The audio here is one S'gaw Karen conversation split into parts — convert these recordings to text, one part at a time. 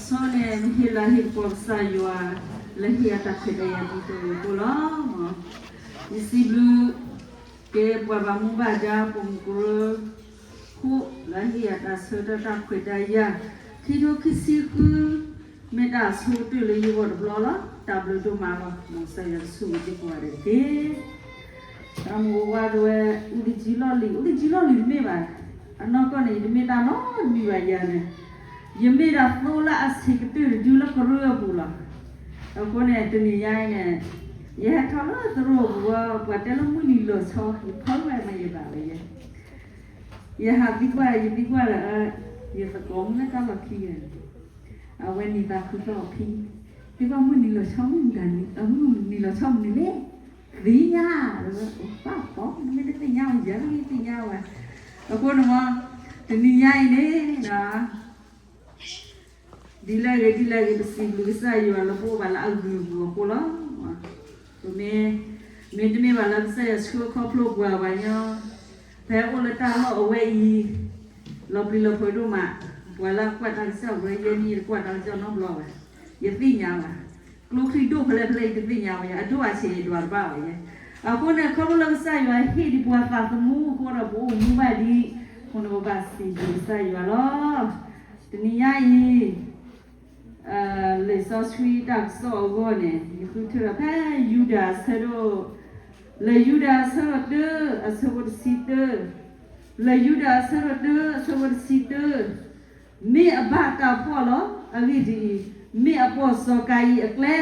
န့ၣ် မ့ၢ်ဟ့ၣ်လၤဟ့ၣ်ကပီၤကစၢ်ယွၤ လၢဟ့ၣ်အတၢ်ခွဲးတၢ်ယာ်ဒ်သိးအံၤအဃိလီၤ. ယစံးဘျုးက့ၤပှၤဘၣ်မူဘၣ်ဒါ ပိာ်မုၣ်ကရၢခိၣ် လၢဟ့ၣ်အတၢ်ဆၢကတီၢ်တၢ်ခွဲးတၢ်ယာ် ခံထိခံဆံဃု မ့ၢ်တၢ်အဆိကတၢၢ်လၢယဂီၢ်တဘျီလီၤ. တၢ်ဘျုးဒိၣ်မးလီၤ. မ်ကစၢ်ယွၤကဆိၣ်ဂ့ၤက့ၤပှၤဒဲးတက့ၢ်. တၢ်မုၢ်ဝါဒဝဲ အူတကံလီၢ်လံၤ အူတကံလီၢ်လံၤတမ့ၢ်ဘၣ်. အနီၢ်ကီၢ်န့ၣ် ယတမ့ၢ်တၢ်နီတမံၤဘၣ်ယၤန့ၣ်, ယမ့ၢ်ဒၣ်သိလၢအဆံးကတၢၢ်တဒုလၢကရၢအပူၤလီၤ. အဃိန့ၣ် တနံၤညါအံၤန့ၣ် ယဟဲထီၣ်လၢသရိာ်ပူၤဝဲ ပှၤတဲလၢမုၢ်နံၤလီၤဆီ ယဖီဝဲမ့ၢ်ယဘၣ်ဝဲယဲ ယဟးသံကွၢ် ယသံကွၢ်ဒီး ယသကိးမုၣ်လၢတၢ်လီၢ်ခံဂၤန့ၣ် အဝဲနံၤသးခုသီၣ်အဖံ, သံကွၢ်မုၢ်နံၤလီၤဆီမုၢ်မတၤနံၤ မုၢ်နံၤလီၤဆီမနုၤလဲၣ်, သ့ၣ်ညါ, ပၢ်ဖီ နမ့ၢ်တသ့ၣ်ညါဝဲ ယၤမ့ၢ်သ့ၣ်ညါဝဲ. အဃိန့ၣ်မ့ၢ် တနံၤညါအံၤန့ၣ် ဒ်လဲၣ်ဂ့ၤဒ်လဲၣ်ဂ့ၤ ပစံးဘျုးကစၢ်ယွၤလၢပအိၣ်ဘၣ်လၢအဂ့ၤအပူၤအဃိလီၤ. ပမ့ၢ် မ့တမ့ၢ်ဘၣ်လၢကစၢ်ယွၤဆှၢခီဖျိပှၤဘၣ်ညီ, ဖဲအိၣ်လၢတၢ်လီၢ်အဝဲအံၤ လီၤပျံၤလီၤဖုးဒိၣ်မး, ပှၤလၢအကွၢ်တၢ်ကစီၣ်ဝဲယဲန့ၣ် တကွၢ်တၢ်ကစီၣ်နီတဘျီဘၣ်, ယသ့ၣ်ညါဘၣ်, ကျိချံဒိၣ်ဖဲလဲၣ်ဖဲလဲၣ် ယတသ့ၣ်ညါဘၣ်, အဒိၣ်အဆံးယဒွးတဘၣ်ဘၣ်ယဲ. အဃိန့ၣ် ခီဖျိလၢကစၢ်ယွၤဟ့ၣ်ဒံးပှၤသးသမူအဃိဒီး ပအိၣ်မူဘၣ်ဒံး, အဃိန့ၣ်ပဘၣ်စံးဘျုးကစၢ်ယွၤလီၤ. တနံၤညါအံၤ လံာ်စီဆှံတၢ်ကစီၣ်အဂီၢ်န့ၣ် ယဃုထၢထီၣ်ဖဲယူဒၤအဆၢဒိၣ်, လၢယူဒၤအဆၢဒိၣ်တၢ အဆၢဖိတဆံတၢ, လၢယူဒၤအဆၢဒိၣ်တၢ အဆၢဖိတဆံတၢ, မ့ၢ်အဘၣ်တၢ်ဖှီၣ်လီၤ. အဂ့ၢ်ဒ်အံၤ, မ့ၢ်အပိာ်စီၤကၤယံၣ်အကျဲ,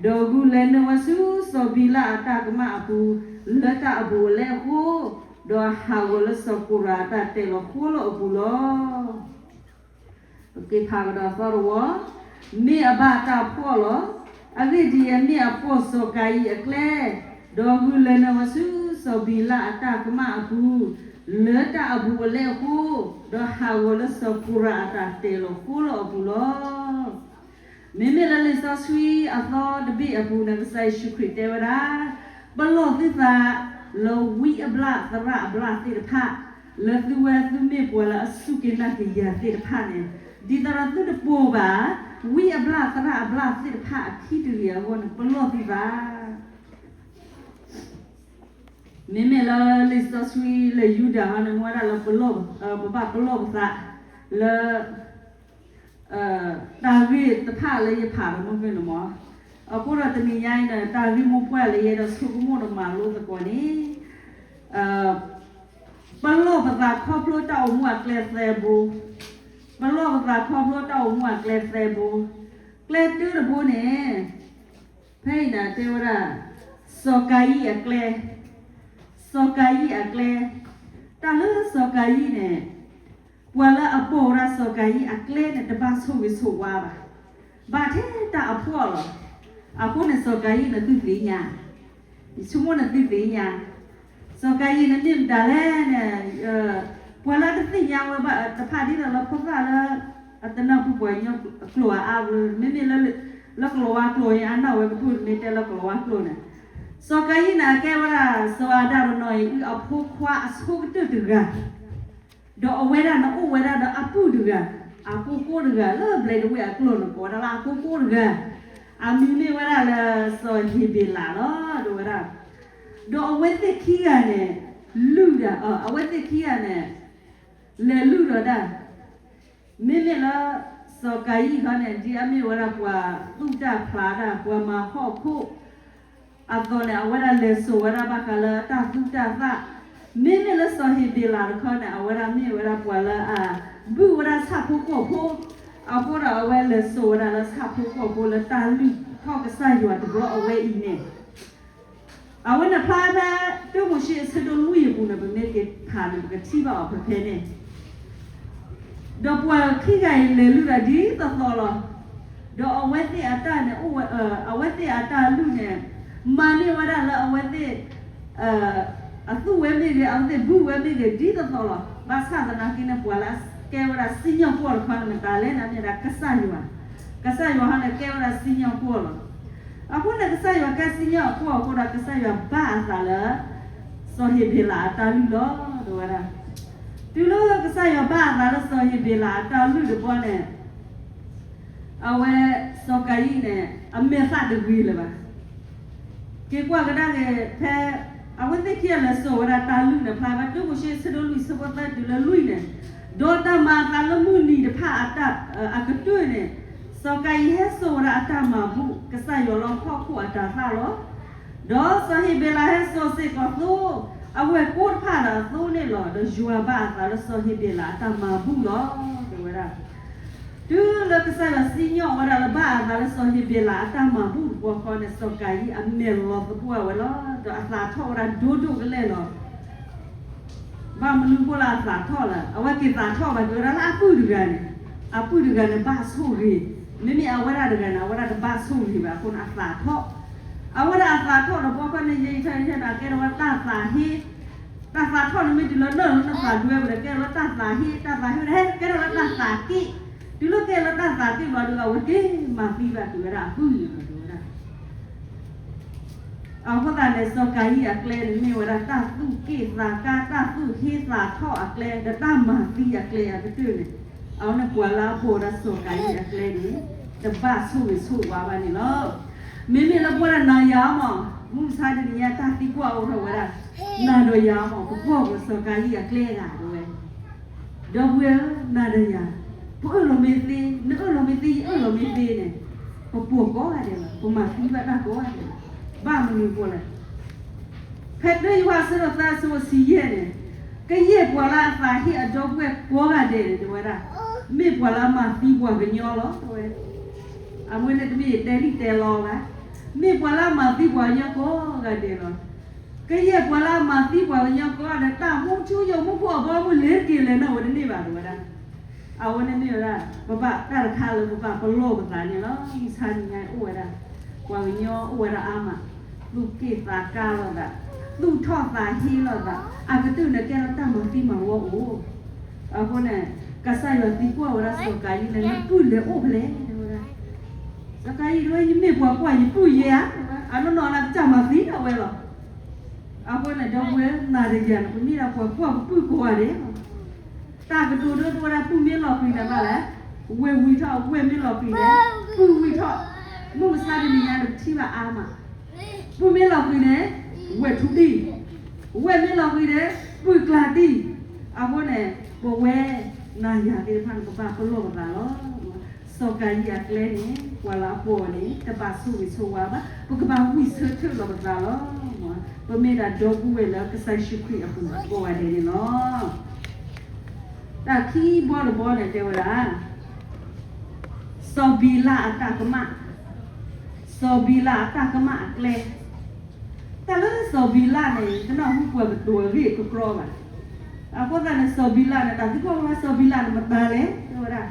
ဒီးဂုာ်လဲၤနုာ်ဝဲဆူစီၤဘံလးအတၢ်ကမၣ်အပူၤ, လၢတၢ်အဘူးအလဲအဃိ, ဒီးဟးဂီၤလၢစီၤကိရးအတၢ်တဲာ်လီၤဃိလီၤအပူၤလီၤ. ပက့ၤဖးကဒီးသီတဝီ, မ့ၢ်အဘၣ်တၢ်ဖှီၣ်လီၤ. အဂ့ၢ်ဒ်အံၤ, မ့ၢ်အပိာ်စီၤကၤယံၣ်အကျဲ, ဒီးဂုာ်လဲၤနုာ်ဝဲဆူစီၤဘံလးအတၢ်ကမၣ်အပူၤ, လၢတၢ်အဘူးအလဲအဃိ, ဒီးဟးဂီၤလၢစီၤကိရးအတၢ်တဲာ်လီၤဃိလီၤအပူၤလီၤ. မ့မ့ၢ်လၢလံာ်စီဆှံအသီတဘ့ၣ်အပူၤန့ၣ် ကစၢ်ယ့ၣ်ၡူးခရံာ်တဲဝဲဒၣ်, ပလီၢ်သုသးလၢဝံအဘျၣ်သရၣ်အဘျၣ်သ့ၣ်တဖၣ်, လၢသုဝဲသုမ့ၢ်ပှၤလၢအစူၢ်က့ၤနာ်က့ၤယၤသ့ၣ်တဖၣ်န့ၣ်, ဒ်သိးဒီးသုတပိာ်ဘၣ် ဝံအဘျၣ်သရၣ်အဘျၣ်သ့ၣ်တဖၣ်အခံတဂ့ၤအဂီၢ်န့ၣ် ပလီၢ်သုသး မ့မ့ၢ်လၢလံာ်စီဆှံလၢယူဒၤဟီန့ၣ် မ့ၢ်ဝဲဒၣ်လၢပလီၢ်, ပဘၣ်ပလီၢ်ပသးလၢ တၢ်ဂ့ၢ်တဖၣ်လၢယဖးလီၤမ့ၢ်ဂ့ၤန့ၣ်မး, အဃိဒီးတနံၤညါအံၤန့ၣ် တၢ်ဂ့ၢ်မိၢ်ပှၢ်လၢယအဲၣ်ဒိးဆိကမိၣ်ဒီးမၤလိသကိးန့ၣ်, ပလီၢ်ပသးခီဖျိတၢ်အိၣ်မူအကျဲသၢဘိ, ပလီၢ်ပသးခီဖျိတၢ်အိၣ်မူအကျဲသၢဘိ, ကျဲတၢတဘိန့ၣ် ဖဲအံၤန့ၣ်တဲဝဲဒၣ် စီၤကၤယံၣ်အကျဲ, စီၤကၤယံၣ်အကျဲ, တၢ်လၢစီၤကၤယံၣ်န့ၣ် ပှၤလၢအပိာ်ဝဲဒၣ်စီၤကၤယံၣ်အကျဲန့ၣ် တဘၣ်ဆိၣ်ဂ့ၤဆိၣ်ဝါဘၣ်, ဘၣ်ထဲတၢ်အဖှီၣ်လီၤ. အဃိန့ၣ် စီၤကၤယံၣ်န့ၣ်သုသ့ၣ်ညါ, ယဆိကမိၣ်န့ၣ်သုသ့ၣ်ညါ, စီၤကၤယံၣ်န့ၣ်မ့ၢ်မတၤလဲၣ်န့ၣ်, ပှၤလၢတသ့ၣ်ညါဝဲဘၣ်တဖၣ်ဒ်သိးလၢဖိသၣ်လၢ အတနၢ်ပူၤပှၤကညီကျိာ်အါအါဘျီ မ့မ့ၢ်လၢ လၢကလီၤဝါကျိာ်အံၤ အနၢ်ဝဲကတၢၢ် မ့ၢ်တဲလၢကလီၤဝါကျိာ်န့ၣ်, စီၤကၤယံၣ်န့ၣ် အကဲဝဲဒၣ် စီၤအၤဒၣ်တနီၤအံၤ အဖိခွါအဆိကတၢၢ်တဂၤ ဒီးအဝဲဒၣ်န့ၣ်အိၣ်ဝဲဒၣ်ဒီးအပုၢ်တဂၤ, အကိကိတဂၤလၢဘျဲးဒဝဲၢ်အကျိာ်န့ၣ် ကိးဝဲဒၣ်လၢအကိကိတဂၤ, အမံၤမ့ၢ်ဝဲဒၣ်လၢစီၤဟ့းဘ့းလးလီၤ တဲဝဲဒၣ်, ဒီးအဝဲသ့ၣ်ခံဂၤန့ၣ် လုၢ်ဒီး အဝဲသ့ၣ်ခံဂၤန့ၣ် လဲၤလုၢ်ဒီးတၢ် မ့မ့ၢ်လၢ စီၤကၤယံၣ်ခီန့ၣ် ဒ်အမ့ၢ်ဝဲဒၣ်ပှၤသူၣ်တၢ်ဖျးတၢ် ပှၤမၤဟီၣ်ခိၣ်အသိးန့ၣ် အဝဲဒၣ်လဲၤစိာ်ဝဲဒၣ်ဘၣ်ဃးလၢတၢ်သူၣ်တၢ်သၣ်, မ့မ့ၢ်လၢစီၤဟ့းဘ့းလးတခီန့ၣ် အဝဲဒၣ်မ့ၢ်ဝဲဒၣ်ပှၤလၢအဘုၣ်ဝဲဒၣ်ဆၣ်ဖိကီၢ်ဖိ, အဃိဒီးအဝဲလဲၤစိာ်ဝဲဒၣ်လၢဆၣ်ဖိကီၢ်ဖိလၢတၢ်လုၢ်ထီၣ်ကစၢ်ယွၤတဘျီအဝဲအံၤန့ၣ် အဝဲန့ၣ်ဖျါဖဲ တၢမိၤၡ့အဆၢဒိၣ်လွံၢ်အပူၤန့ၣ် ပမ့ၢ်က့ၤဖးန့ၣ် ပကထံၣ်ဘၣ်အီၤဖဲဖဲန့ၣ်, ဒီးပှၤခံဂၤအံၤလဲၤလုၢ်ဒီးဒ်သိးသိးလီၤ. ဒီးအဝဲသ့ၣ်အတၢ်န့ၣ် အိၣ်ဝဲ, အဝဲသ့ၣ်အတၢ်လုၢ်န့ၣ် မၤန့ၢ်ဝဲဒၣ်လၢအဝဲသ့ၣ် အသူၣ်ဝဲမ့ၢ်ဂ့ၤ အဝဲသ့ၣ်ဘုၣ်ဝဲမ့ၢ်ဂ့ၤဒ်သိးသိးလီၤ. ဘၣ်ဆၣ်သနာ်က့န့ၣ် ပှၤလၢကဲဝဲဒၣ်စံၣ်ညီၣ်ကွီၢ်တခီန့ၣ် မတၤလဲၣ်န့ၣ် မ့ၢ်ဒၣ်ကစၢ်ယွၤ, ကစၢ်ယွၤဟီန့ၣ် ကဲဝဲဒၣ်စံၣ်ညီၣ်ကွီၢ်လီၤ. အဃိန့ၣ် ကစၢ်ယွၤကဲစံၣ်ညီၣ်ကွီၢ်အဃိဒီး ကစၢ်ယွၤဘၣ်အသးလၢ စီၤဟ့းဘ့းလးအတၢ်လုၢ်လီၤ တဲဝဲဒၣ်. တုၤလၢကစၢ်ယွၤဘၣ်အသးလၢစီၤဟ့းဘ့းလးအတၢ်လုၢ်တဘျီန့ၣ် အဝဲစီၤကၤယံၣ်န့ၣ် အမဲာ်သၣ်တဂ့ၤလၢၤဘၣ်. က့ၤကွၢ်ကဒါက့ၤဖဲ အဝဲသ့ၣ်ခံဂၤလဲၤစိာ်ဝဲဒၣ်တၢ်လုၢ်န့ၣ် ဖျါဘၣ်တုၤမိၤၡ့ ဆၢဒိၣ်လွံၢ်ဆၢဖိသၢတုၤလၢလွံၢ်န့ၣ်, ဒီးတၢ်မၤအသးလၢမုၢ်နံၤတဖၣ်အတၢ် အကတၢၢ်န့ၣ်, စီၤကၤယံၣ်ဟဲစိာ်ဝဲဒၣ်အတၢ်မၤဘူၣ် ကစၢ်ယွၤလၢဟီၣ်ခိၣ်အတၤသၣ်လီၤ. ဒီးစီၤဟ့းဘ့းလးဟဲစိာ်စ့ၢ်ကီးသိ အဝဲၢ်ကိတဖၣ်ဒီးအသိန့ၣ်လီၤ. ဒီးယွၤဘၣ်အသးလၢစီၤဟ့းဘ့းလးအတၢ်မၤဘူၣ်လီၤ တဲဝဲဒၣ်. တုၤလၢကစၢ်ယွၤစံၣ်ညီၣ်ဝဲဒၣ်လၢဘၣ်အသးလၢစီၤဟ့းဘ့းလးအတၢ်မၤဘူၣ်တဘျီဃီန့ၣ် စီၤကၤယံၣ်အမဲာ်လီၤသပှၢ်ဝဲလီၤ. ဒီးအသးထီၣ်ဝဲဒၣ်ဒိၣ်ဒိၣ်ကလဲာ်လီၤ. ဘၣ်မနုၤအဃိလၢအသးထီၣ်လဲၣ်, အဝဲက့ၤသးထီၣ်ဘၣ် တဲဝဲဒၣ်လၢအပုၢ်တဂၤန့ၣ်, အပုၢ်တဂၤန့ၣ်ဘၣ်ဆိၣ်ဂ့ၤ, မ့မ့ၢ်အဝဲဒၣ်တဂၤန့ၣ် အဝဲဒၣ်တဘၣ်ဆိၣ်ဂ့ၤဘၣ်အဃိန့ၣ် အသးထီၣ်, အဝဲဒၣ်အသးထီၣ်ဒီးဘျီဃီန့ၣ် ယဲယထီၣ်ယထီၣ်န့ၣ် ကဲထီၣ်ဝဲတၢ်သးဟ့, တၢ်သးထီၣ်န့ၣ်မ့ၢ်တုၤလၢနၢၣ်လၢနသးဒွဲပူၤဒီး ကဲထီၣ်လၢတၢ်သးဟ့, တၢ်သးဟ့ဝဲဒၣ် ကဲထီၣ်လၢတၢ်သးက့ၣ်, တုၤလၢကဲလၢတၢ်သးက့ၣ်ဘျီဒီး အဝဲက့ၤမၤသံဘၣ်တုၤဝဲဒၣ်အပုၢ်န့ၣ်လီၤ တဲဝဲဒၣ်. အဃိသတးန့ၣ် စီၤကၤယံၣ်အကျဲန့ၣ် မ့ၢ်ဝဲဒၣ်တၢ်သူၣ်က့ၣ်သးကါ တၢ်သူၣ်ဟ့သးထီၣ်အကျဲ ဒီးတၢ်မၤသံအကျဲအကတၢၢ်န့ၣ်, အဝဲန့ၣ်ပှၤလၢအပိာ်ဝဲဒၣ်စီၤကၤယံၣ်အကျဲန့ၣ် တဘၣ်ဆိၣ်ဂ့ၤဆိၣ်ဝါဘၣ်န့ၣ်လီၤ. မ့မ့ၢ်လၢပဝဲဒၣ်နၤယၤမး, မုၢ်မဆါတနံၤညါတၢ်သံကွၢ်အိၣ်ထီၣ်ဝဲဒၣ်, နၤဒီးယၤမး ပကွၢ်က့ၤစီၤကၤယံၣ်အကျဲဂၤတဲဝဲ ဒီပုၢ်ဝဲၢ်ဧၢ, နၤဒီးယၤ, ပအၢၣ်လီၤမ့ၢ်သ့, နအၢၣ်လီၤမ့ၢ်သ့ ယအၢၣ်လီၤမ့ၢ်သ့န့ၣ်, ပပိာ်ကိးဂၤဒဲးလီၤ, ပမၤသံဘၣ်တၢ်ကိးဂၤဒဲးလီၤ. ဘၣ်မနုၤအဃိလဲၣ်, ဖဲတၢယိၤဟၣ်အဆၢဒိၣ်သၢအဆၢဖိဆံယဲၢ်န့ၣ်, ကယဲၢ်ပှၤလၢအသးဟ့အဒီပုၢ်ဝဲၢ်ကိးဂၤဒဲးန့ၣ် တဲဝဲဒၣ်, မ့ၢ်ပှၤလၢအမၤသံပှၤကညီလီၤ တဲဝဲ. အဝဲန့ၣ်တမ့ၢ်ယတဲလံၣ်တဲလီဘၣ်, မ့ၢ်ပှၤလၢအမၤသံပှၤကညီကိးဂၤဒဲးလီၤ. ကယဲၢ်ပှၤလၢအမၤသံပှၤကညီကိးဂၤဒဲး တၢ်မူထူယိာ်မူခိၣ်အဘီအမုၢ်လ့ၤတက့ၤလဲၤနၢ်ဝဲတန့ၢ်ဘၣ် တဲဝဲဒၣ်. အဝဲန့ၣ်မ့ၢ်ဝဲဒၣ် ပဘၣ်တၢ်တခါလၢပဘၣ်ပလီၢ်ပသးန့ၣ်လီၤ. မုၢ်ဆါနံၤညါအိၣ်ဝဲဒၣ် ပှၤကညီအိၣ်ဝဲဒၣ်အါမး, သူၣ်က့ၣ်သးကါလိာ်သး, သူၣ်ထီၣ်သးဟ့လိာ်သး, အကတၢၢ်န့ၣ်ကဲထီၣ်တၢ်မၤသံမၤဝီအိၣ်. အဃိန့ၣ် ကစၢ်ယွၤသံကွၢ်ဝဲဒၣ်စီၤကၤယံၣ်န့ၣ် နပုၢ်လဲၤအိၣ်ဖဲလဲၣ် တဲဝဲဒၣ်. စီၤကၤယံၣ်တဲဝဲ ယမ့ၢ်ပှၤကွၢ်ယပုၢ်ယဲဧါ, အနီၢ်နီၢ်လၢကစၢ်မၤသံဒၣ်ဝဲလီၤ. အဃိန့ၣ် ဒီပုၢ်ဝဲၢ်နၤဒီးယၤန့ၣ် ပမ့ၢ်ဒၣ်ပှၤကွၢ်ပပုၢ်ကိးဂၤဒဲးလီၤ. တၢ်ကတိၤဒိတဲဝဲဒၣ် ပုၢ်မ့ၢ်လီၤကွံာ်န့ၣ်ဘၣ်လဲၣ်, ဝဲၢ်ဝံထီၣ်, ဝဲၢ်မ့ၢ်လီၤကွံာ်န့ၣ် ပုၢ်ဝံထီၣ်, မုၢ်မဆါတနံၤညါန့ၣ် ပထံၣ်ဘၣ်အါမး, ပုၢ်မ့ၢ်လီၤကွံာ်န့ၣ် ဝဲၢ်ထူတံၢ်, ဝဲၢ်မ့ၢ်လီၤကွံာ်န့ၣ် ပုၢ်ကျါတံၢ်. အဃိန့ၣ် ပဝဲနၤယၤသ့ၣ်တဖၣ်န့ၣ် ပဘၣ်ပလီၢ်ပသးလီၤ. စီၤကၤယံၣ်အကျဲန့ၣ် ပှၤလၢအပိာ်အီၤန့ၣ် တဘၣ်ဆိၣ်ဂ့ၤဆိၣ်ဝါဘၣ်, ပကဘၣ်ဝံၢ်ဆၢထၢၣ်လီၤပသးလီၤ. ပမ့ၢ်ဒၣ်ဒီပုၢ်ဝဲၢ်လၢကစၢ်ယ့ၣ်ၡူးခရံာ်အပူၤကိးဂၤဒဲးန့ၣ်လီၤ. တၢ်ခံဘီတဘီန့ၣ်တဲဝဲဒၣ် စီၤဘံလးအတၢ်ကမၣ်, စီၤဘံလးအတၢ်ကမၣ်အကျဲ. တၢ်လၢစီၤဘံလးန့ၣ် တနၢ်ဟူပှၤကတိၤအဂ့ၢ်ကကြီဘၣ်. အဃိသတးန့ၣ် စီၤဘံလးန့ၣ် တၢ်သံကွၢ်ဝဲဒၣ် စီၤဘံလးန့ၣ်မတၤလဲၣ် တဲဝဲဒၣ်.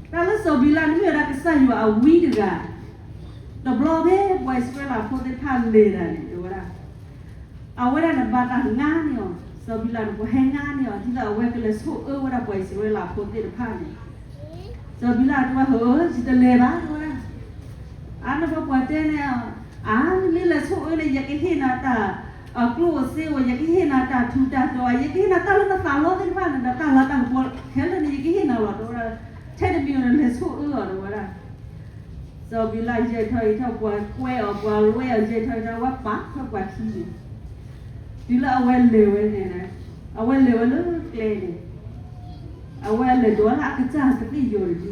တၢ်လၢစီၤဘံလးန့ၣ်မ့ၢ်ဝဲဒၣ်ကစၢ်ယွၤအဝံတဂၤ, တဘျီဖဲပှၤအံၣ်စရ့လးဖိသ့ၣ်တဖၣ်လဲၤတၢ်န့ၣ် တဲဝဲဒၣ် အဝဲဒၣ်န့ၣ်ဘၣ်တၢ်ငါန့ၢ်အီၤ, စီၤဘံလးန့ၣ် ပှၤဟဲငါန့ၢ်အီၤ ဒ်သိးအဝဲကလဲၤဆိၣ်အၢဝဲဒၣ်ပှၤအံၣ်စရ့လးဖိသ့ၣ်တဖၣ်န့ၣ်. စီၤဘံလးတဲဝဲ ဟၢ ယတလဲၤဘၣ် တဲဝဲဒၣ်. အါန့ၢ်ပှၤတဲန့ၣ်, အါ နမ့ၢ်လဲၤဆိၣ်အၢန့ၣ် ယကဟ့ၣ်နၤတၢ်အကျိၣ်အစ့ဧိၤ, ယကဟ့ၣ်နၤတၢ်ထူးတၢ်တီၤ, ယကဟ့ၣ်နၤတၢ်လၢနသးလီသ့ၣ်တဖၣ်န့ၣ်ဒီး တၢ်လၤတၢ်ကပီၤခဲလၢာ်န့ၣ် ယကဟ့ၣ်နၤလီၤ တဲဝဲဒၣ်. ထဲတမံၤန့ၣ် လဲၤဆိၣ်အၢအီၤ တဲဝဲဒၣ်. စီၤဘံလးယဲၢ်ထီၣ်အံၤထီၣ် ပှၤကွဲအီၤ ပှၤလွဲအီၤ ယဲၢ်ထီၣ်အံၤထီၣ် ဝဲပာ်ဖဲပှၤခံန့ၣ်, တုၤလၢအဝဲလဲၤဝဲန့ၣ်, အဝဲလဲၤဝဲလၢကျဲန့ၣ်, အဝဲလဲၤဒိးလၢအကစၢ်ကသ့ၣ်ယီၤတဒု,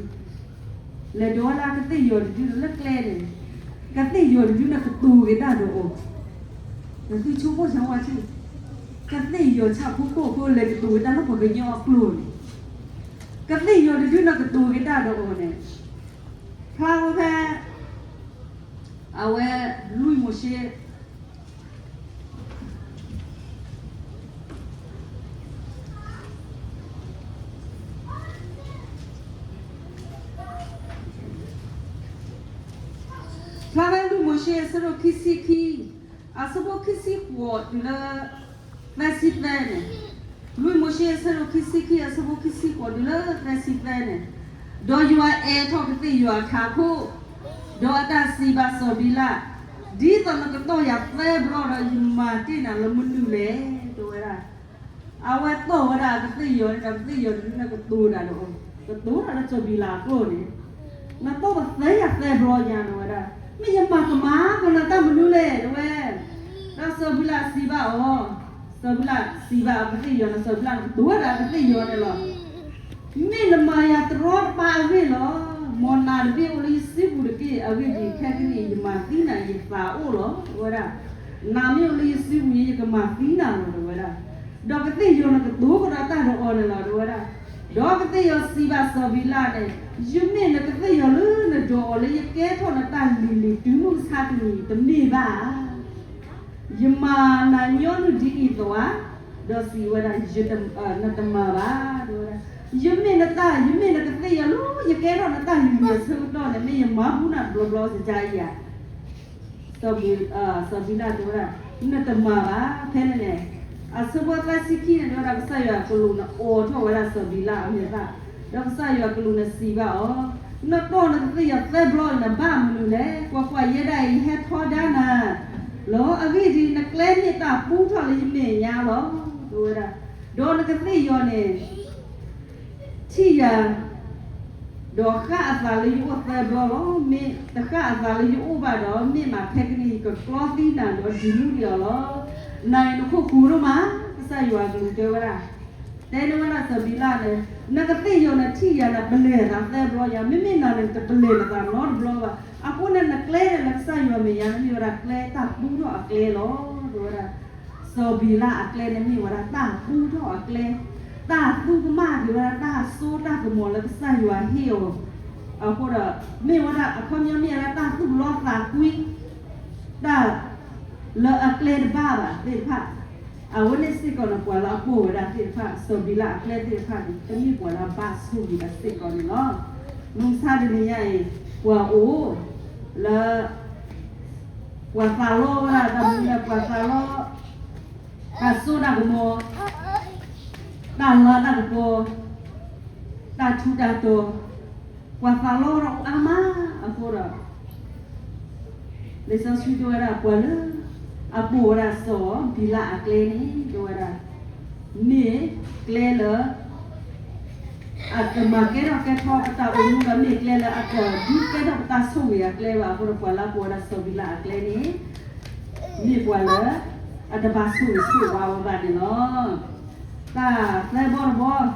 လဲၤဒိးလၢအကသ့ၣ်ယီၤတဒုလၢကျဲန့ၣ်, ကသ့ၣ်ယီၤတဒုန့ၣ်ကတိၤက့ၤတၢ်ဒီးအီၤ, နသုဆိကမိၣ်ဆၢဝဲထံၣ်, ကသ့ၣ်ယီၤဆၣ်ဖိကီၢ်ဖိလဲၤကတိၤက့ၤတၢ်လၢပှၤကညီအကျိာ်န့ၣ်, ကသ့ၣ်ယီၤတဒုန့ၣ်ကတိၤက့ၤတၢ်ဒီးအီၤန့ၣ်, ဖျါဝဲဖဲ အဝဲလွံၢ်မိၤၡ့ ဖျါဝဲလွံၢ်မိၤၡ့အဆၢဒိၣ်ခံဆံခံ, အဆၢဖိခံဆံဃိးတုၤလၢ သၢဆံသၢန့ၣ်, လွံၢ်မိၤၡ့အဆၢဒိၣ်ခံဆံခံ အဆၢဖိခံဆံဃိးတုၤလၢသၢဆံသၢန့ၣ်, ဒီးယွၤအဲၣ်ထီၣ်ကသ့ၣ်ယီၤအခးခိၣ်, ဒီးအတၢ်စံးဘၣ်စီၤဘံလး, ဒ်သိးနကတီၢ်ယၤသၢဘျီဒီး ယမၤတ့ၢ်နၤလၢမနုၤလဲၣ် တဲဝဲဒၣ်. အဝဲတီၢ်ဝဲဒၣ်ကသ့ၣ်ယီၤန့ၣ်ဒီး ကသ့ၣ်ယီၤတဒုန့ၣ်ကတိၤတၢ်ဒီးအီၤ, ကတိၤတၢ်လၢစီၤဘံလးအကျိာ်န့ၣ်, နတီၢ်ပသၢယၤသၢဘျီယၤ တဲဝဲဒၣ်, မ့ၢ်ယမၤကမၣ်ကနၤတၢ်မနုၤလဲၣ် တဲဝဲ. ဒီးစီၤဘံလးစံးဘၣ်အီၤ, စီၤဘံလးစံးဘၣ်အကသ့ၣ်ယီၤန့ၣ်, စီၤဘံလးန့ၣ် ကတိၤဝဲဒၣ်အကသ့ၣ်ယီၤန့ၣ်လီၤ. မ့ၢ်နမၤယၤတရီတပါအဂ့ၢ်လီၤ. မ်နၤတဘ့ၣ်အိၣ်လၢယစုပူၤတက့ၢ်. အဂ့ၢ်ဒ်အံၤ, ခဲကနံၣ်အံၤ ယမၤသံနၤယသးအိၣ်လီၤ တဲဝဲဒၣ်. နၤမ့ၢ်အိၣ်လၢယစုပူၤ ယကမၤသံနၤလီၤ တဲဝဲဒၣ်. ဒီးကသ့ၣ်ယီၤန့ၣ်ကတိၤကဒီးတၢ်ဒီးအီၤန့ၣ်လီၤ တဲဝဲဒၣ်. ဒီးကသ့ၣ်ယီၤစံးဘၣ်စီၤဘံလးန့ၣ်, ယမ့ၢ်နကသ့ၣ်ယီၤလၢနဒီးအီၤလၢယကဲထီၣ်နတၢ်လုၢ်လံၤတုၤမုၢ်မဆါတနံၤအံၤ တမ့ၢ်ဘၣ်ဧါ. ယမၤနၤညီနုၢ်ဒ်အံၤအသိးဧါ. ဒီးစံးဝဲဒၣ်, နတမၤဘၣ် တဲဝဲဒၣ်. ယမ့ၢ်နတၢ်, ယမ့ၢ်နကသ့ၣ်ယီၤလၢယကဲထီၣ်နတၢ်လုၢ်လံၤအဆၢကတီၢ်န့ၣ် မ့ၢ်ယမၤဘူးနၤတဘျီဘျီစ့ၢ်ကီးဧါ. စီၤဘံလးတဲဝဲဒၣ်, နတမၤဘၣ်. ဖဲန့ၣ်န့ၣ်, အဆၢဖိသၢဆံခံန့ၣ် တဲဝဲဒၣ် ကစၢ်ယွၤအကလူးန့ၣ်အိးထီၣ်ဝဲဒၣ်စီၤဘံလးအမဲာ်သၣ်, ဒီးကစၢ်ယွၤအကလူးန့ၣ်စံးဘၣ်အီၤ, နတီၢ်နကသ့ၣ်ယီၤသၢဘျီအံၤန့ၣ် ဘၣ်မနုၤလဲၣ်. ကွၢ်ကွၢ်, ယဲဒၣ်အံၤ ယဟဲထီဒါနၤလီၤ. အဂ့ၢ်ဒ်အံၤ, နကျဲမ့ၢ်တၢ်ပူထီၣ်လၢယမဲာ်ညါလီၤ တဲဝဲဒၣ်. ဒီးနကသ့ၣ်ယီၤန့ၣ် ထံၣ်ယၤ, ဒီးဃၣ်အသးလၢယအိၣ်သၢဘျီလီၤ. မ့ၢ်တဃၣ်အသးလၢယအိၣ်ဘၣ်ဒီး, မ့ၢ်မးခဲကနံၣ်အံၤ ယကကျီသံနၤဒီးဒုးမူဒံးအီၤလီၤ. နၤအံၤနခိၣ်ဃူဒိၣ်မး, ကစၢ်ယွၤအကလူးတဲဝဲဒၣ်. တဲန့ၢ်ဝဲဒၣ်စီၤဘံလးန့ၣ်, နကသ့ၣ်ယီၤန့ၣ် ထံၣ်ယၤန့ၣ် ပလဲၤသးသၢဘျီယၤ, မ့မ့ၢ်နၤန့ၣ် တပလဲၤနသးနီတဘျီဘၣ်. အဃိန့ၣ် နကျဲန့ၣ်လၢကစၢ်ယွၤမဲာ်ညါန့ၣ် မ့ၢ်ဝဲဒၣ်ကျဲတၢ်ပူထီၣ်အကျဲလီၤ တဲဝဲဒၣ်. စီၤဘံလးအကျဲန့ၣ်မ့ၢ်ဝဲဒၣ်တၢ်ပူထီၣ်အကျဲ, တၢ်သူကမၣ်က့ၤဝဲဒၣ်တၢ်စိတၢ်ကမီၤလၢကစၢ်ယွၤဟ့ၣ်အီၤ, အဃိဒီး မ့ၢ်ဝဲဒၣ်အခီပညီမ့ၢ်ဝဲဒၣ်တၢ်သူၣ်လီသးကွံ, တၢ်လၢအကျဲတဘၣ်ဘၣ်သ့ၣ်တဖၣ်, အဝဲန့ၣ်စ့ၢ်ကီးန့ၣ် ပှၤလၢအပိာ်ဝဲဒၣ်သ့ၣ်တဖၣ်, စီၤဘံလးအကျဲသ့ၣ်တဖၣ်န့ၣ် တမ့ၢ်ပှၤလၢအဘၣ်ဆိၣ်ဂ့ၤဘၣ်စ့ၢ်ကီးန့ၣ်လီၤ. မုၢ်မဆါတနံၤညါအံၤ ပှၤအိၣ်လၢ ပှၤသးလီဝဲဒၣ်တၢ်မနုၤလဲၣ်, ပှၤသးလီ တၢ်စိတၢ်ကမီၤ, တၢ်လၤတၢ်ကပီၤ, တၢ်ထူးတၢ်တီၤ, ပှၤသးလီဝဲဒၣ်အိၣ်အါမးအဃိဒီး လံာ်စီဆှံတဲဝဲဒၣ် ပှၤလၢအပိာ်ဝဲဒၣ်စီၤဘံလးအကျဲန့ၣ် တဲဝဲဒၣ် မ့ၢ်ကျဲလၢ အကမၤကဲထီၣ်ကဲထီပတၢ်အိၣ်မူဒီး မ့ၢ်ကျဲလၢအကဒုးကဲထီၣ်ပတၢ်ဆိၣ်ဂ့ၤအကျဲဘၣ်အဃိဒီး ပှၤလၢအပိာ်ဝဲဒၣ်စီၤဘံလးအကျဲန့ၣ် မ့ၢ်ပှၤလၢ အတဘၣ်ဆိၣ်ဂ့ၤဆိၣ်ဝါဝဲဘၣ်န့ၣ်လီၤ. တၢ်သၢဘီတဘီ ဒီးအက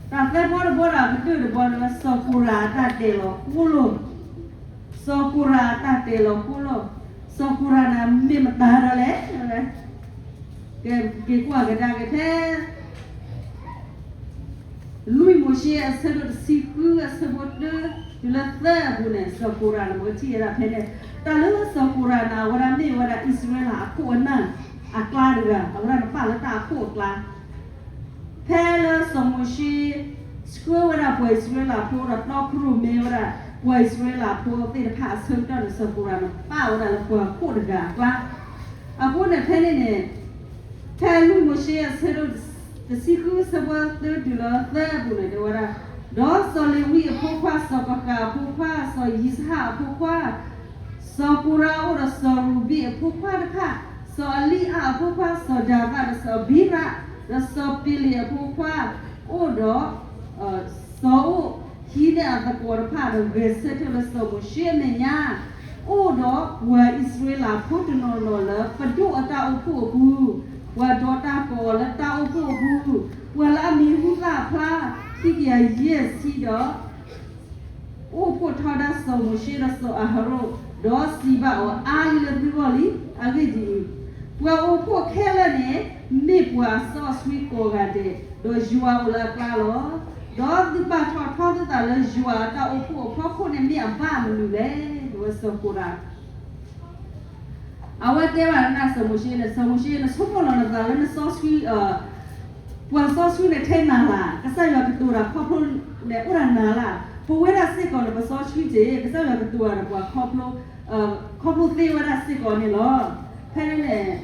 တၢၢ်တဘီ, တၢ်သၢဘီတဘီဒီးအကတၢၢ်တဘီန့ၣ် စီၤကိၤရးအတၢ်တဲာ်လီၤဃိလိာ်, စီၤကိၤရးအတၢ်တဲာ်လီၤဃိလိာ်, စီၤကိၤရးန့ၣ်မ့ၢ်မတၤဒီးလဲၣ်, ကဲ က့ၤကွၢ်ကဒါက့ၤဖဲ လွံၢ်မိၤၡ့ အဆၢဒိၣ်တဆံဃု အဆၢဖိတၢ တုၤလၢသၢအပူၤန့ၣ် စီၤကိၤရးန့ၣ် ပကထံၣ်ဝဲဒၣ်ဖဲန့ၣ်, တၢ်လၢစီၤကိၤရးန့ၣ် အဝဲဒၣ်မ့ၢ်ဝဲဒၣ်အံၣ်စရ့လးအခိၣ်အနၢ်အကျါတဂၤ, အဝဲဒၣ်န့ၣ်ပာ်လၢတၢ်အခိၣ်အကျါ ဖဲလၢစီၤမိၤၡ့ ဆှၢဝဲဒၣ်ပှၤအံၣ်စရ့လးဖိဒီးတီခိၣ်ရိၣ်မဲဝဲဒၣ် ပှၤအံၣ်စရ့လးဖိသ့ၣ်တဖၣ်အဆၢကတီၢ်န့ၣ် စီၤကိၤရးန့ၣ်ပာ်ဝဲဒၣ်လၢပှၤခိၣ်တဂၤအကျါ, အဃိန့ၣ်ဖဲန့ၣ်န့ၣ် ဖဲလွံၢ်မိၤၡ့အဆၢဒိၣ်တဆံဃု အဆၢဖိတၢတုၤလၢသၢအပူၤန့ၣ် တဲဝဲဒၣ်, ဒီးစီၤလ့ၤဝံအဖိခွါ, စီၤကဃးအဖိခွါ, စီၤယံးစဟၣ်အဖိခွါ, စီၤကိၤရးအိၣ်ဒီးစီၤရူၤဘံၣ်အဖိခွါတဖၣ်, စီၤအလံအါအဖိခွါ, စီၤဒၤသးဒီးစီၤအဘံရး, ဒီးစီၤပ့လ့းအဖိခွါ, အိၣ်ဒီး စီၤအိၣ်ဟံးန့ၢ်အသကိးတဖၣ်ဒီးဂဲၤဆၢထၢၣ်လၢစီၤမိၤၡ့အမဲာ်ညါ, အိၣ်ဒီးပှၤအံၣ်စရ့လးဖိတနီၤနီၤလၢပဒိၣ်အတၢ်အိၣ်ဖှိၣ်အပူၤ, ပှၤဒိးတၢ်ကိးအီၤလၢတၢ်အိၣ်ဖှိၣ်အပူၤ, ပှၤလၢအမံၤဟူသၣ်ဖျါ ခံကယၤယဲၢ်ဆံဒီး အိၣ်ဖှိၣ်ထီဒါစီၤမိၤၡ့ဒီးစီၤအၤဟရိၣ်, ဒီးစံးဘၣ်အီၤ, အါလံလၢသုဂီၢ်လံ. အဂ့ၢ်ဒ်အံၤ, ပှၤအိၣ်ဖှိၣ်ခဲလၢာ်န့ၣ် မ့ၢ်ပှၤစီဆှံကိးဂၤဒဲး, ဒီးယွၤအိၣ်လၢအကျါလီၤ. ဒီးသုဘၣ်ထီၣ်ထီသုသးလၢယွၤအတၢ်အိၣ်ဖှိၣ်အဖီခိၣ်န့ၣ် မ့ၢ်အဘၣ်မနုၤလဲၣ်, တဲဝဲစီၤကိၤရး အဝဲတဲဘၣ်နစီၤမိၤၡ့န့ၣ်, စီၤမိၤၡ့န့ၣ် ဆိကမိၣ်လီၤနသးလၢနစီဆှံ, ပှၤစီဆှံန့ၣ်ထဲနၤလၢ်, ကစၢ်ယွၤကတိၤတၢ်ခီဖျိန့ၣ် အိၣ်ဒၣ်နၤလၢ်, ပဝဲဒၣ်စ့ၢ်ကီးန့ၣ် ပစီဆှံတ့ၢ်, ကစၢ်ယွၤကတိၤတၢ်ဒီးပှၤခီဖျိ, ခီဖျိသ့ဝဲဒၣ်စ့ၢ်ကီးန့ၣ်လီၤ. ဖဲန့ၣ်န့ၣ်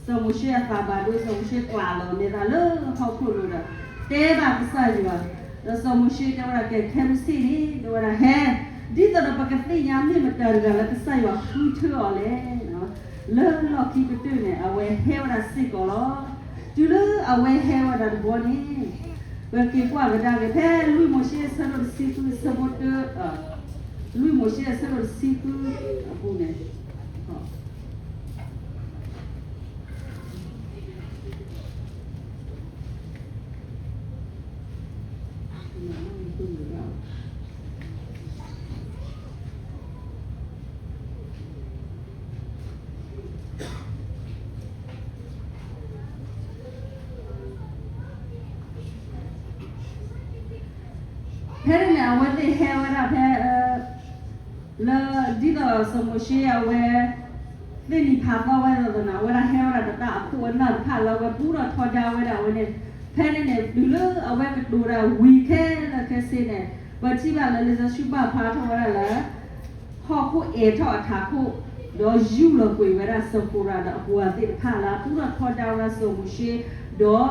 စီၤမိၤၡ့အသးဘၣ်ဒိ စီၤမိၤၡ့ကျးလီၤန့ၢ်သးလၢဟီၣ်ခိၣ်လိၤဒီး တဲဘၣ်ကစၢ်ယွၤ, ဒီးစီၤမိၤၡ့တဲဝဲဒၣ် ကဲ ခဲမုၢ်ဆ့ၣ်န့ၣ် တဲဝဲဒၣ် ဟဲ, ဒ်သိးဒီးပကသ့ၣ်ညါမ့ၢ်မတၤတဂၤလၢကစၢ်ယွၤဃုထၢအီၤလဲၣ်. လၢလီၢ်ခံကတၢၢ်န့ၣ် အဝဲဟဲဝဲဒၣ်စ့ၢ်ကီးလီၤ. တုၤလၢအဝဲဟဲဝဲဒၣ်တဘျီန့ၣ် ပက့ၤကွၢ်ကဒါက့ၤ ဖဲလွံၢ်မိၤၡ့အဆၢဒိၣ်တဆံဃု အဆၢဖိတၢ, လွံၢ်မိၤၡ့အဆၢဒိၣ်တဆံဃုအပူၤန့ၣ်, ဖဲန့ၣ်န့ၣ် အဝဲသ့ၣ်ဟဲဝဲဒၣ်ဖဲ လၢဒ်သိးစီၤမိၤၡ့အဝဲ သ့ၣ်နံၤဖးသီဝဲဒၣ်သနာ် အဝဲဒၣ်ဟဲဝဲဒၣ်တၢ်အခိၣ်အနၢ်တဖၣ်လၢအဝဲပူထီၣ်ထီဒါဝဲဒၣ်ဝဲန့ၣ်, ဖဲန့ၣ်န့ၣ် တုၤလၢအဝဲကတိၤတၢ်ဝံၤခဲလၢာ်ခဲဆ့န့ၣ် ပထံၣ်ဘၣ်လၢလံာ်စီဆှံဘၣ်ဖျါထီၣ်ဝဲဒၣ်လၢ ဟီၣ်ခိၣ်အဲၣ်ထီၣ်အထးခိၣ်, ဒီးယူၢ်လီၤကွံာ်ဝဲဒၣ်စီၤကိရးဒီးအပှၤသ့ၣ်တဖၣ်လၢအပူထီၣ်ထီဒါဝဲဒၣ်စီၤမိၤၡ့, ဒီး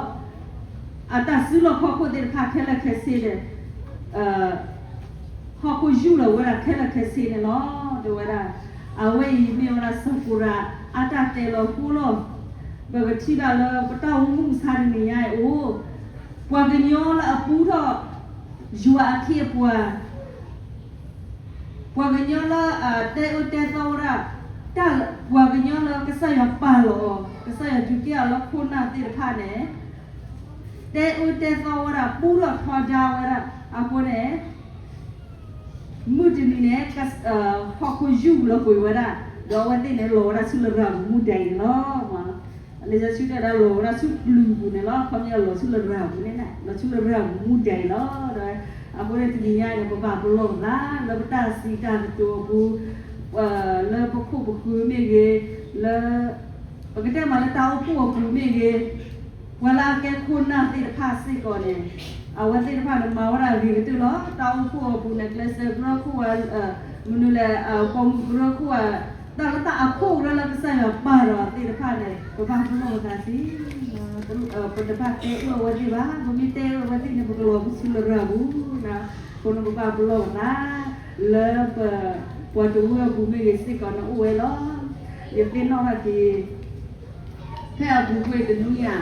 အတၢ်စုလီၢ်ခီၣ်ခိၣ်သ့ၣ်တဖၣ်ခဲလၢာ်ခဲဆ့န့ၣ် ဟီၣ်ခိၣ်ယူၢ်လီၤဝဲဒၣ်ခဲလၢာ်ခဲဆ့န့ၣ်လီၤ. တဲဝဲဒၣ် အဝဲအံၤမ့ၢ်ဝဲဒၣ်စီၤကိရး အတၢ်တဲလီၤဃိလီၤ. ပကထံၣ်ဘၣ်လၢပတၢ်အိၣ်မူမုၢ်မဆါတနံၤညါအံၤအိၣ်, ပှၤကညီလၢအပူထီၣ် ယွၤအခ့အပှၤ ပှၤကညီလၢအတဲအၢတဲသီဝဲဒၣ်, တၢ်ပှၤကညီလၢကစၢ်ယွၤပာ်လီၤအီၤ, ကစၢ်ယွၤဒုးကဲအီၤလၢခိၣ်နၢ်သ့ၣ်တဖၣ်န့ၣ်, တဲအၢတဲသီဝဲဒၣ် ပူထီၣ်ထီဒါဝဲဒၣ်အဃိန့ၣ် မုၢ်တနံၤန့ၣ် ဟီၣ်ခိၣ်ယူၢ်လီၤကွံာ်ဝဲဒၣ်, ဒီးအဝဲသ့ၣ်န့ၣ်လီၤဝဲဒၣ်ဆူလရာ်ပူၤမူဒါအံၤန့ၣ်လီၤ. လံာ်စီဆှံတဲဝဲဒၣ်လီၤဝဲဒၣ်ဆူပျုၤပူၤန့ၣ်လီၤ. ခီပညီလီၤဆူလရာ်ပူၤန့ၣ် လီၤဆူလရာ်ပူၤမူဒါအံၤလီၤ. ဒီးအဃိန့ၣ်တနံၤညါအံၤန့ၣ် ပဘၣ်ပလီၢ်ပသး လၢပတၢ်စံးတၢ်ကတိၤအပူၤ, လၢပခိၣ်ပဃၢၤမ့ၢ်ဂ့ၤ, လၢ ပကတဲမ့ၢ်လၢတၢ်အိၣ်ဖှိၣ်အပူၤမ့ၢ်ဂ့ၤ, ပှၤလၢအကဲခိၣ်နၢ်သ့ၣ်တဖၣ်စ့ၢ်ကီးန့ၣ်, အဝဲသ့ၣ်တဖၣ်န့ၣ် မၤဝဲဒၣ်ဂ့ၤကတၢၢ်လီၤ. တၢ်အိၣ်ဖှိၣ်အပူၤန့ၣ် ကျဲးစၢးကရၢခိၣ်ဧါ, မနုၤလဲၣ်, ပိာ်မုၣ်ကရၢခိၣ်ဧါ, တၢ်လၢတၢ်အခိၣ်လၢလၢကစၢ်ယွၤပာ်ဒီးသ့ၣ်တဖၣ်န့ၣ် ပဘၣ်ပလီၢ်ပသးစ့ၢ်, ပတဘၣ်တဲအၢအဝဲသ့ၣ်ဘၣ်. ပမ့ၢ်တဲအၢအဝဲသ့ၣ်န့ၣ် ပကလီၤဆူလရာ်ပူၤ, အဃိန့ၣ်ပဘၣ်ပလီၢ်ပသး လၢပ ပှၤတဝၢအပူၤမ့ၢ်ဂ့ၤစ့ၢ်ကီးန့ၣ်အိၣ်ဝဲလီၤ. ယသ့ၣ်နီၣ်ထီၣ်က့ၤ ဖဲအပူၤကွံာ်တနွံဧါ,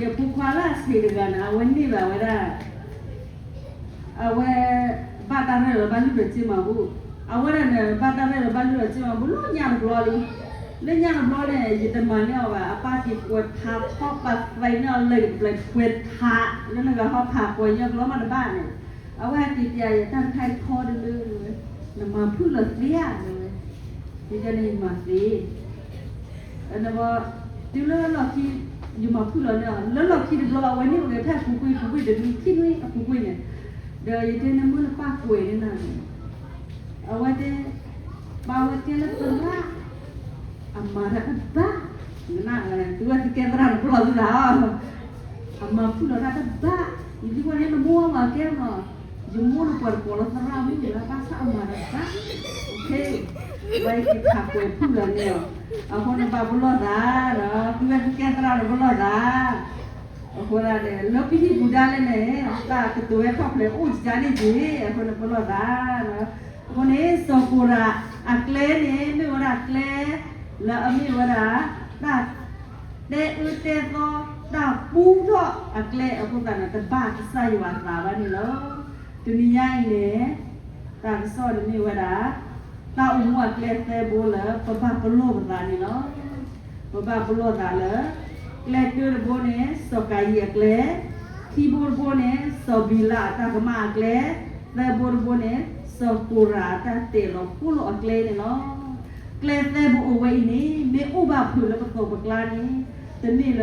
ယဖိခွါလၢအဆံးတဂၤန့ၣ် အဝဲန့ၢ်ဘၣ်ဝဲဒၣ်, အဝဲ ဘၣ်တၢ်ရဲၣ်လီၤဘၣ်လုၢ်ဒီးစ့မၤဘူၣ်, အဝဲဒၣ်န့ၣ် ဘၣ်တၢ်ရဲၣ်လီၤဘၣ်လုၢ်ဒီးစ့မၤဘူၣ် လၢညါတဘျီလံ. လၢညါတဘျီန့ၣ် ယတမၤန့ၢ်အီၤဘၣ်, အပၢ်က့ၤပှဲၤထးထီပာ်သဲန့ၢ်အီၤလၢယကပျဲၢ်ပှဲၤထး လၢနဂၤဟီဖးပှဲၤညီကျိၤမးတဘၣ်န့ၣ်, အဝဲဟဲက့ၤပျးယၤတၢ်တခါအံၤခီတလၢ နမၤဖုၣ်လီၤသ့ဧါ တဲဝဲ, ယတဲန့ၣ်ယမၤသ့, နဘီ, တုၤလၢလီၢ်ခံ, ယမၤဖုၣ်လီၤန့ၢ်အီၤ လၢလီၢ်ခံတဘျီ အဝဲန့ၢ်ဝဲဖဲအပူၤကွံာ် ပူၤကွံာ်တနွံခံနွံအပူၤကွံာ်န့ၣ်, ဒီးယတဲန့ၣ်မုၢ်လၢပၢ်ကွဲးန့ၢ်နၤန့ၣ်, အဝဲတဲ, ပၢ်ဝဲကဲလၢသရၣ် အမၤတၢ်တဘၣ်, နန, သုဝဲသုကဲသရၣ်နပလီၢ်သုသး, အမၤဖုၣ်လီၤတၢ်တဘၣ်, ယဒ်ဝဲန့ၣ်နမိၢ်ဝဲကဲမး, ယမိၢ်န့ၣ်ပှၤတကိးလၢသရၣ်မ့ၢ်ဂ့ၤလၢ ဘၣ်ဆၣ်အမၤတၢ်တဘၣ်, ဝဲက့ၤဖးကွဲးဖုၣ်လီၤန့ၢ်အီၤ, အဃိန့ၣ်ဘၣ်ပလီၢ်သးဒီး သုဝဲသုကဲသရၣ်နပလီၢ်သး အဃိသတးန့ၣ် လၢပဟံၣ်ပူၤဒၣ်လဲာ်န့ၣ် တၢ်ကတိၤဝဲထီၣ်ဖျဲးအိၣ်ကဒါန့ၣ်က့ၤ အဃိန့ၣ်ပလီၢ်သး, အဃိန့ၣ် စီၤကိၤရးအကျဲန့ၣ် မ့ၢ်ဝဲဒၣ်ကျဲ လၢအမ့ၢ်ဝဲဒၣ် တၢ်တဲအၢတဲသီ တၢ်ပူထီၣ်အကျဲအဃိသတးန့ၣ် တဘၣ်ကစၢ်ယွၤသးဘၣ်န့ၣ်လီၤ. တနံၤညါအံၤန့ၣ် တၢ်ကစီၣ်န့ၣ်မ့ၢ်ဝဲဒၣ် တၢ်အိၣ်မူအကျဲသၢဘိလၢပဘၣ်ပလီၢ်ပသးန့ၣ်လီၤ. ပဘၣ်ပလီၢ်သးလၢ ကျဲတၢတဘိန့ၣ် စီၤကၤယံၣ်အကျဲ, ခံဘိတဘိန့ၣ် စီၤဘံလးအတၢ်ကမၣ်အကျဲ, သၢဘိတဘိန့ၣ် စီၤကိၤရးအတၢ်တဲာ်လီၤဃိလီၤအကျဲန့ၣ်လီၤ. ကျဲသၢဘိအိၣ်ဝဲအံၤန့ၣ် မ့ၢ်အိၣ်ဘၣ်ဖုးလၢပသီၣ်ပကျါန့ၣ် တမ့ၢ်လၢ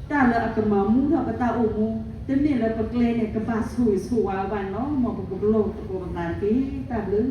တၢ်လၢအကမၤမူထီၣ်ပတၢ်အိၣ်မူ, တမ့ၢ်လၢပကျဲန့ၣ် ကဘၣ်ဆိၣ်ဂ့ၤဆိၣ်ဝါဘၣ်န့ၣ်လီၤ. မ်ပကပလီၢ်သကိးပသးတက့ၢ်. တၢ်ဘျုး